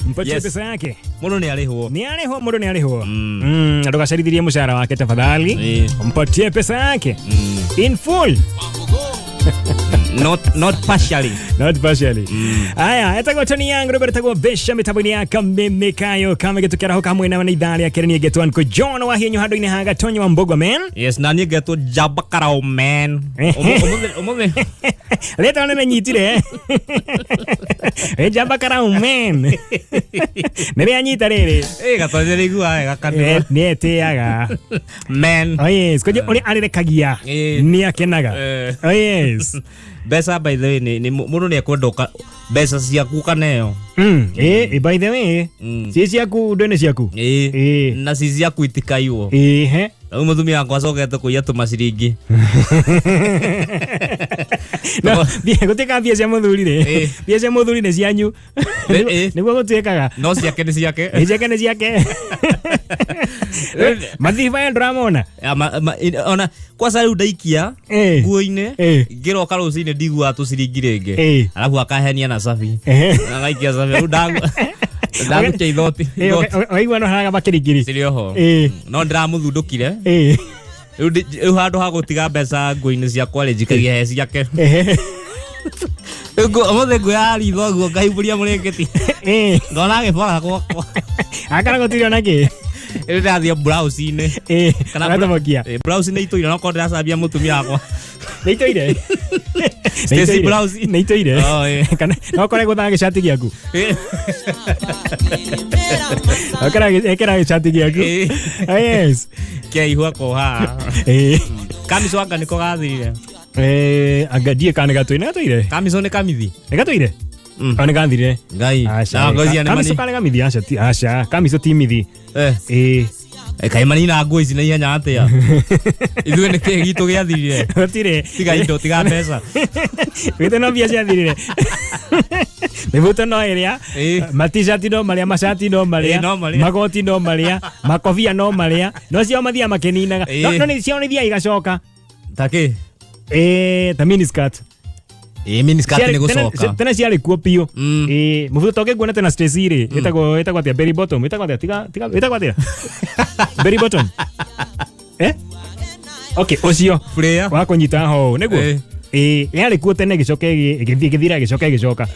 Mpatie Yes. pesa yake. Mũndũ nĩ arĩhwo. Nĩ arĩhwo, mũndũ nĩ arĩhwo. Ndũgacarithirie mũcara wake tafadhali. Mpatie pesa yake in full. Not partially. Not partially. Aya, etagwo Tony Young, rwĩmbo rwĩtagwo Besha mĩtambo-inĩ ya Kameme Kayo kame gĩtũkĩarahoka hamwe nawe na ithaa rĩa kerĩ. Niĩ ngetwo Uncle John wa Hienyo handũ-inĩ ha Gatonyo wa Mbogwa man. Yes, na niĩ ngetwo Jamba Karao man. Ũmũthĩ ũmũthĩ Rĩtwa nĩ nyitire ĩ Jamba Karau man nĩ rĩanyita rĩrĩ. Ĩ Gatonyo nĩ iguaga wega kanua. Nĩ etĩaga. Man. Oh yes, kwenye ũrĩa arĩrekagia nĩ akenaga. Oh yes. Mbeca, by the way, nĩ mũndũ nĩ ekwenda mbeca ciaku ũkaneo. By the way, ciĩ ciaku, ndũ nĩ ciaku. Na ci ciaku itikaiwo. Ĩhe. Rĩu mũtumia wakwa acokete kũiya tũmaciringi. No, gũtuĩka mbia cia mũthuri rĩ, mbia cia mũthuri nĩ cianyu. Nĩguo gũtuĩkaga. No ciake nĩ ciake. Nĩ ciake, nĩ ciake. Mathibaya ndũramona. Ya, ona kwaca rĩu ndaikia nguo-inĩ, ngĩroka rũcinĩ ndiguaga tũciringi rĩngĩ. Arabu akahenia na cabi. Agaikia cabi rĩu ndagukia ithoti. Igoti. Waigua no haraga makĩringiri. Cirĩ oho. No ndĩramũthundũkire. Rĩu rĩu handũ ha gũtiga mbeca nguo-inĩ ciakwa rĩ, njikagia he ciake. Rĩu ũmũthĩ nguoya ritho guo ngahumbũria mũrĩngĩti. Ngona agĩbora gwakwa. Akara gũtirĩ ona kĩ. Rĩu ndĩrathiĩ blouse-inĩ. Kana ũgatobokia. Blouse nĩ itũire no korwo ndĩracambia mũtumia wakwa. Nĩ itũire. Stacy blouse. Nĩ itũire. Oh, ĩĩ. Kana no kore gũthaga gĩcati gĩaku. Ekera gĩcati gĩaku. Oh, yes. Kĩaihua koha. Kamico anga nĩko gathirire. Anga ndiĩ kana nĩ gatũire, nĩ gatũire. Kamico nĩ kamithi. Nĩ gatũire. O nĩ gathirire. Ngai. Aca. Na ngozi ya nĩ Kamico mani. kana gamithi, aca ti aca. Kamico ti mithi. Kaĩ manina nguo ici na ihenya atĩa? Ithuĩ nĩ kĩĩ gitũ gĩathirire? Gũtirĩ. Tiga indo, tiga mbeca. Gĩte no mbia ciathirire. Mĩbuto no ĩrĩa, matishati no marĩa, macati no marĩa, Ĩĩ, no marĩa. magoti no marĩa, makobia no marĩa, no cio mathiaga makĩninaga. No nĩ cio nĩ ithiaga igacoka. Ta kĩ? Ta miniskirt. Ĩĩ, miniskirt nĩ gũcoka. Tene ciarĩ kuo biũ. Mũbuto ta ũngĩnguona tena Stacy rĩ, ĩtagwo atĩa? Berry bottom, ĩtagwo atĩa? Tiga tiga, ĩtagwo atĩa? Berry bottom. Eh? Okay, ũcio. Flair. Wa kũnyita ho, nĩguo? Ĩĩ, yarĩ kuo tene ĩgĩcoka ĩgĩthiĩ ĩgĩthira ĩgĩcoka ĩgĩcoka.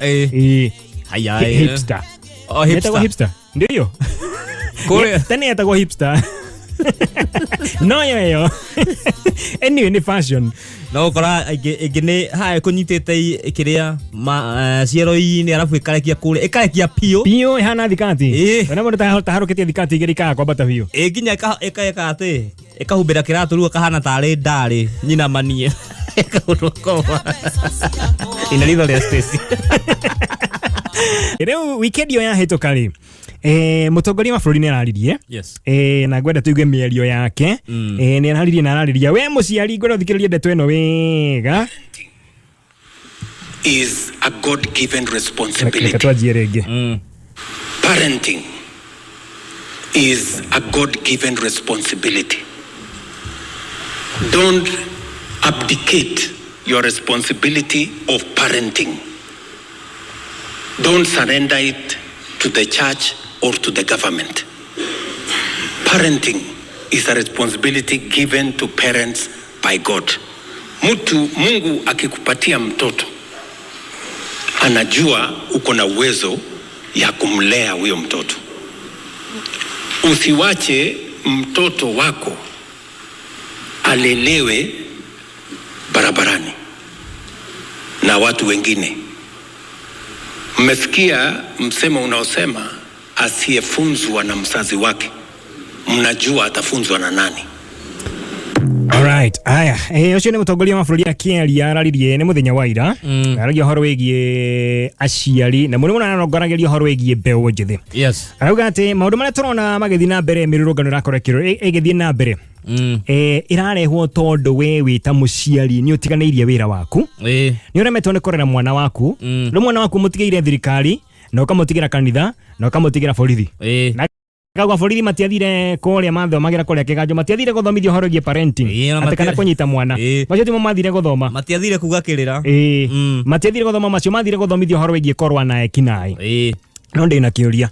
Haya. Hipster. Oh, Ĩtagwo hipster. Hipster. Ndio. Tene yetagwo hipster. No yo ĩyo. Anyway, nĩ fashion. No ũkora ĩngĩ nĩ haya kũnyitĩte kĩrĩa ciero-inĩ, arabu ĩkarekia kũrĩa, ĩkarekia piũ. Piũ ĩhana thikati. Ona mũndũ taharũkĩtie thikati igĩrĩ ikaga kwambata biũ. Ĩ nginya ĩka atĩ ĩkahumbĩra kĩratũ, rĩu ĩkahana tarĩ ndarĩ nyina manie kaũndũ koma ina ritho rĩa Stacy. Rĩu weekend ĩyo yahĩtũka rĩ, mũtongoria wa bũrũri nĩ araririe. Na ngwenda tũigue mĩario yake. Nĩ araririe na arariria we mũciari, ngwenda ũthikĩrĩrie ndeto ĩno wega. Is a God-given Reke responsibility. twanjie rĩngĩ. Parenting is a God-given responsibility. Don't abdicate your responsibility of parenting. Don't surrender it to the church or to the government. Parenting is a responsibility given to parents by God. Mtu Mungu akikupatia mtoto, anajua uko na uwezo ya kumlea huyo mtoto. Usiwache mtoto wako alelewe barabarani na watu wengine. Mmesikia msemo unaosema asiyefunzwa na mzazi wake, mnajua atafunzwa na nani? Alright, aya, ũcio nĩ mũtongoria wa bũrũri akĩaria, araririe nĩ mũthenya wa ira. Aragia ũhoro wĩgiĩ aciari na mũno mũno arongorageria ũhoro wĩgiĩ mbeũ njĩthĩ. Arauga atĩ maũndũ marĩa tũrona magĩthiĩ na mbere, mĩrũrũngano ĩrakorwo ĩgĩthiĩ na mbere, ĩrarehwo tondũ we wĩ ta mũciari nĩ ũtiganĩirie wĩra waku, nĩ ũremetwo nĩ kũrera mwana waku. Rĩu mwana waku mũtigĩire thirikari na ũkamũtigĩra kanitha na ũkamũtigĩra borithi. Na kagwa borithi matiathire kũrĩa mathomagĩra kũrĩa kĩganjo, matiathire gũthomithio ũhoro wĩgiĩ parenting, Ĩĩ, na atĩ kana kũnyita mwana. Macio timo mathire gũthoma. Matiathire kuga kĩrĩra. Ĩĩ, matiathire gũthoma macio, mathire gũthomithio ũhoro wĩgiĩ kũrũa na ekinaĩ. No ndĩna kĩũria.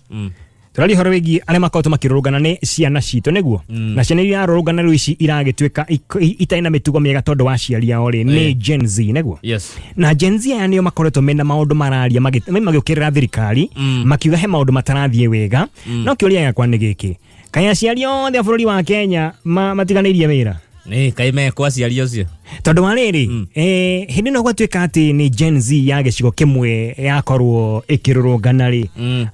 Tũraria ũhoro wĩgiĩ arĩa makoretwo makĩrũrũngana nĩ ciana citũ, nĩguo? Na ciana iria irarũrũngana rĩu ici iragĩtuĩka itarĩ na mĩtugo mĩega tondũ wa aciari ao rĩ, nĩ Gen Z, nĩguo? Yes. Na Gen Z aya nĩo makoretwo mena maũndũ mararia magĩũkĩrĩra thirikari, makiuga he maũndũ matarathiĩ wega. No kĩũria gĩakwa nĩ gĩkĩ, kaĩ aciari othe a bũrũri wa Kenya matiganĩirie wĩra? Nĩ kaĩ mekwo aciari acio? Tondũ wa rĩrĩ, hĩndĩ ĩno gwatuĩka atĩ nĩ Gen Z ya gĩcigo kĩmwe yakorwo ĩkĩrũrũngana rĩ,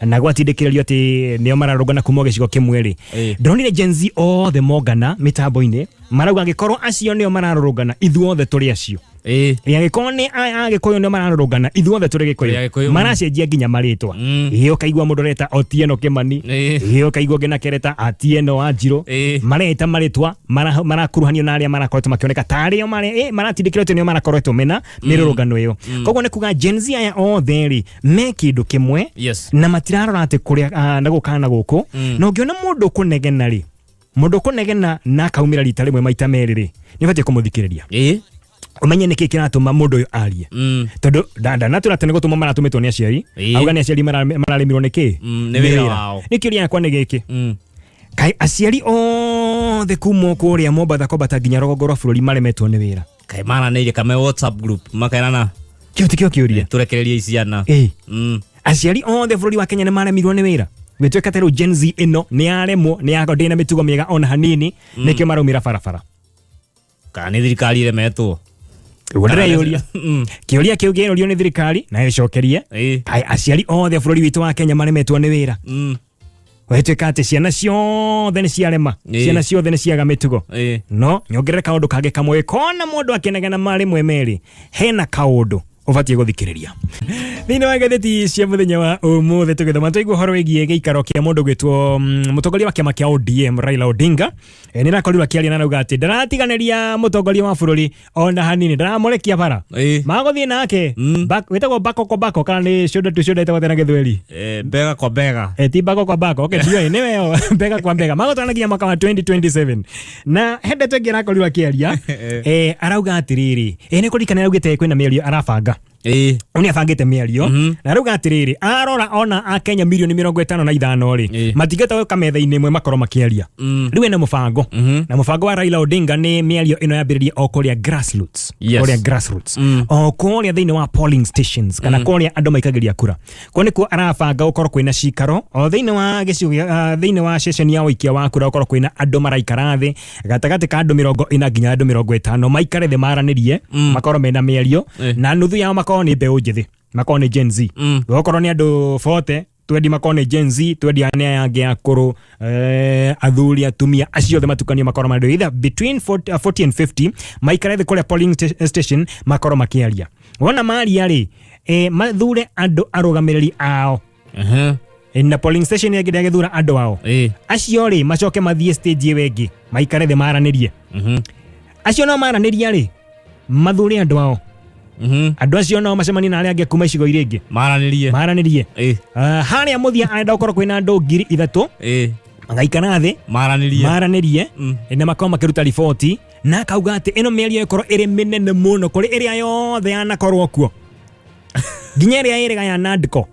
na gwatindĩkĩrĩrio atĩ nĩo mararũrũngana kuma o gĩcigo kĩmwe rĩ, ndonire Gen Z othe mongana mĩtambo-inĩ marauga angĩkorwo acio nĩo mararũrũngana, ithuothe tũrĩ acio. Ĩ angĩkorwo nĩ Agĩkũyũ nĩo mararũrũngana, ithuothe tũrĩ Tũrĩ Gĩkũyũ. Agĩkũyũ. Maracenjia nginya marĩtwa. Ĩ ũkaigua mũndũ areta Otieno Kĩmani. Ĩ ũkaigua ũngĩ nake areta Atieno Wanjirũ. Mareta marĩtwa marakuruhanio na arĩa marakoretwo makĩoneka tarĩ o maratindĩkĩrwo atĩ nĩo marakoretwo mena mĩrũrũngano ĩyo. Koguo nĩ kuga Gen Z aya othe rĩ me kĩndũ kĩmwe na matirarora atĩ kũrĩa na gũkũ kana na gũkũ. Na ũngĩona mũndũ ũkũnegena rĩ, mũndũ ũkũnegena na akaumĩra rita rĩmwe maita merĩ rĩ, nĩ ũbatiĩ kũmũthikĩrĩria. Ũmenye nĩkĩ kĩratũma mũndũ ũyũ arie. Tondũ ndanatwĩra atĩ nĩ gũtũmwo maratũmĩtwo nĩ aciari. Auga nĩ aciari mararĩmirwo nĩ kĩ? Nĩ wĩra wao. Nĩ kĩũria gĩakwa nĩ gĩkĩ. Kaĩ aciari othe kuma kũrĩa Mombatha kwambata nginya rũgongo rwa bũrũri maremetwo nĩ wĩra? Kaĩ maranĩirie kame WhatsApp group makerana Kĩu tikĩo kĩũria. Tũrekererie ciana. Aciari othe bũrũri wa Kenya nĩ maremirwo nĩ wĩra. Gwĩtuĩka ta rĩu Gen Z ĩno nĩ yaremwo, nĩ yakorwo ndĩrĩ na mĩtugo mĩega ona hanini, nĩkĩo maraumĩra barabara. Kana nĩ thirikari ĩremetwo? Ũguo ndĩreyũria. Kĩũria kĩu kĩrorio nĩ thirikari na ĩcokerie. Kaĩ aciari othe bũrũri witũ wa Kenya maremetwo nĩ wĩra? Gwĩtuĩka atĩ ciana ciothe nĩ ciarema, ciana ciothe nĩ ciaga mĩtugo. No nyongerere kaũndũ kangĩ kamwe, kona mũndũ akĩnegena marĩmwe merĩ, hena kaũndũ ũbatiĩ gũthikĩrĩria thĩinĩ wa ngathĩti cia mũthenya wa ũmũthĩ. Tũgĩthoma twaigua ũhoro wĩgiĩ gĩikaro kĩa mũndũ gwĩtwo mũtongoria wa kĩama kĩa ODM Raila Odinga. Nĩ arakorirwo akĩaria na arauga atĩ ndaratiganĩria mũtongoria wa bũrũri ona hanini, ndaramũrekia bara. Magũthiĩ nake. Wĩtagwo bako kwa bako kana nĩ shoulder to shoulder ĩtagwo atĩa na Gĩthweri? Bega kwa bega. Ti bako kwa bako. Okay, ndiũĩ nĩ weyo bega kwa bega magũtwarana nginya mwaka wa 2027. Na he ndeto ĩngĩ arakorirwo akĩaria, arauga atĩrĩrĩ, nĩ kũririkana araugĩte kwĩna mĩario arabanga. Nĩ abangĩte mĩario na arauga atĩrĩrĩ, arora ona akenya mirioni 55 rĩ, matingĩhota gũka metha-inĩ ĩmwe makorwo makĩaria. Rĩu ena mũbango, na mũbango wa Raila Odinga nĩ mĩario ĩno yambĩrĩrie o kũrĩa grassroots, kũrĩa grassroots, o kũrĩa thĩinĩ wa polling stations kana kũrĩa andũ maikagĩria kura. Kũu nĩkuo arabanga gũkorwo kwĩna cikaro o thĩinĩ wa gĩcigo thĩinĩ wa ceceni ya ũikia wa kura, gũkorwo kwĩna andũ maraikara thĩ gatagatĩ ka andũ 40 nginya andũ 50, maikare thĩ maranĩrie, makorwo mena mĩario, na nuthu yao makorwo nĩ mbeũ njĩthĩ, makorwo nĩ Gen Z. Okorwo nĩ andũ 40 twendi makorwo nĩ Gen Z, twendi nĩ aya angĩ akũrũ, athuri, atumia, acio othe matukanio, makorwo marĩ either between 40 and 50, maikare thĩ kũrĩa polling station makorwo makĩaria. Wona maria rĩ, mathure andũ arũgamĩrĩri ao. Na polling station ĩngĩ ndĩagĩthura andũ ao. Acio rĩ, macoke mathiĩ stage ĩyo ĩngĩ maikare thĩ maranĩrie. Acio nao maranĩria rĩ, mathure andũ ao. Andũ acio nao macemanie na arĩa angĩ kuma icigo iria ingĩ. Maranĩrie. Maranĩrie. Harĩa mũthia arenda gũkorwo kwĩna andũ 3000 magaikara thĩ. Maranĩrie. Maranĩrie. Na makorwo makĩruta riboti, na akauga atĩ ĩno mĩario ĩkorwo ĩrĩ mĩnene mũno kũrĩ ĩrĩa yothe yanakorwo kuo, nginya ĩrĩa ĩrĩga ya NADCO.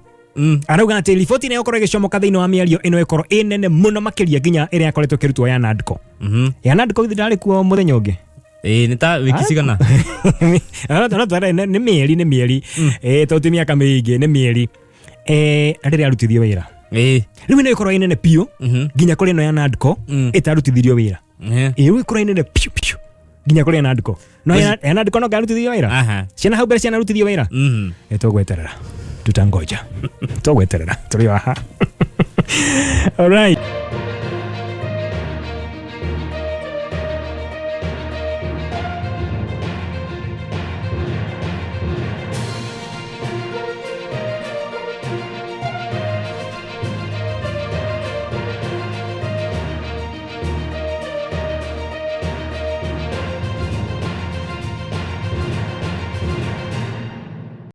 Arauga atĩ riboti ĩrĩa ĩgũkorwo ĩgĩcomoka thĩinĩ wa mĩario ĩno ĩkorwo ĩ nene mũno makĩria nginya ĩrĩa yakoretwo ĩkĩrutwo ya NADCO. Ya NADCO githĩ ndarĩ kuo mũthenya ũngĩ? Ĩĩ, nĩ ta wiki cigana? No tware nĩ mĩeri, nĩ mĩeri, tondũ ti mĩaka mĩingĩ, nĩ mĩeri, rĩrĩa arutithio wĩra. Rĩu ĩno ĩkorwo ĩ nene biũ nginya kũrĩ ĩno ya NADCO ĩtarutithirio wĩra. Ĩĩ, ĩkorwo ĩ nene piũ piũ nginya kũrĩ ya NADCO. No ya NADCO no ngarutithio wĩra. Ciana hau mbere cianarutithio wĩra. Tũgweterera, tutangoja, tũgweterera, tũrĩ o haha. Alright.